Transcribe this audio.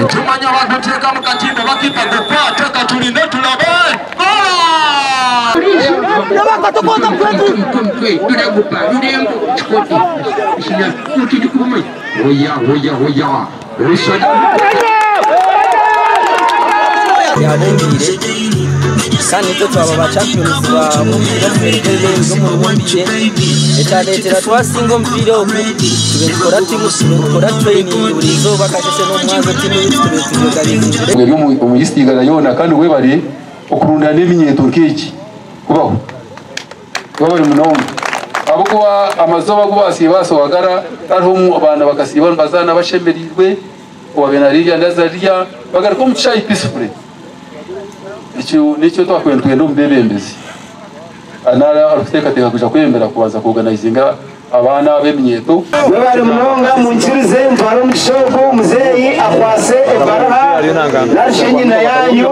Nitumanya baguteeka mu katimba bakipa gukwate katulinde tulabe. Yabumbiire kandi nitwe twaba ba champions ba mupiira omu rubumbire. Ekyareetera twasinga omupiira ogu, tube nitukora tiimu, tube nitukora training buri izooba, akasheshe n'omumwazo tiimu yaitu tube tugyoganizingire. Eri omu East Igara yoona kandi webare okurundana eminyeeto nk'egi kubaho. Webare munonga ahabw'okuba amazooba agu basiiba aha Sowagara tihariho abaana bakasiiba nibazaana bashemereirwe, owabaire narirya ndaza rirya bagaruka omu kishaayi peacefully. Ekyo nikyo twakubaire nitwenda omu beebembezi nari arikuteekateeka kwija kwebembera kubanza ku organizinga abaana ab'eminyeeto. Mwebare munonga munkirize ntware omugisha ogu muzeeyi akwase ebaruha narishi enyina yanyu.